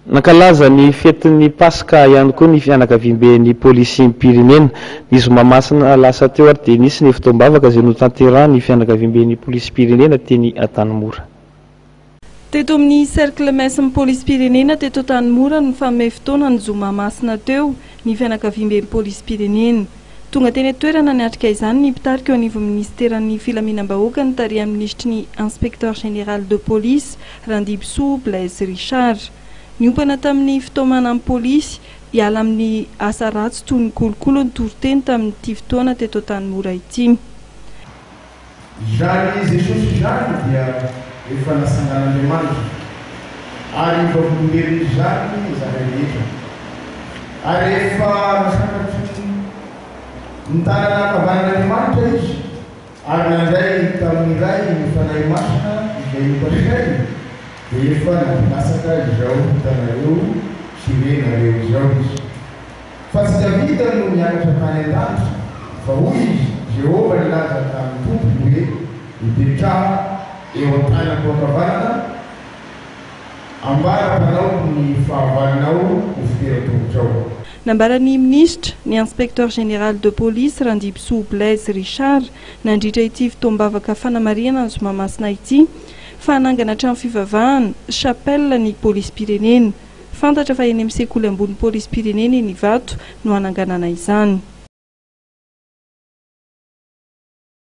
Nankalaza ny fetin'ny Paska ihany koa ny fianakaviamben'ny polisim-pirenena. Ny zoma masina lasa teo ary dia nisy ny fotoam-bavaka izay notanterahin'ny fianakaviamben'ny polisim-pirenena teny Antanimora. Teto amin'ny Cercle Mess-n'ny polisim-pirenena teto Antanimora no nifanome fotoana ny zoma masina teo ny fianakaviamben'ny polisim-pirenena. Tonga teny an-toerana niatrika izany ny mpitarika eo anivon'ny minisiteran'ny filaminam-bahoaka notarihan'ny minisitry ny Inspecteur Général de Police, Randibisoa Blaise Richard. Niompana tamin'ny fitaomana ny polisy hiala amin'ny asa ratsy toy ny kolikoly ny toriteny tamin'ity fotoana teto Antanimora ity. Izany Jesosy izany dia efa natsangan'Andriamanitra, ary vavolombelon'izany izahay rehetra. Ary rehefa nasandratry ny tanana ankavanan'Andriamanitra Izy, ary nandray tamin'ny Ray ny Fanahy Masina izay nokasainy, dia efa nampilatsaka izao hitanareo sy renareo izao Izy. Fa tsy Davida no niakatra tany an-danitra, fa hoy izy, Jehovah nilaza tamin'ny Tompoko hoe, Mipetraha eo an-tanako ankavanana, ambara-panaoko ny fahavalonao ho fiteran-tongotrao. Nambaran'ny minisitra, ny Inspecteur Général de Police Randimpisoa Blaise Richard, nandritra ity fotoam-bavaka fanamarihana ny zoma masina ity, fa hanangana trano fivavahana, chapelle, ny polisim-pirenena. Fantatra fa eny amin'ny sekoly ambony polisim-pirenena eny Ivato no hananganana izany.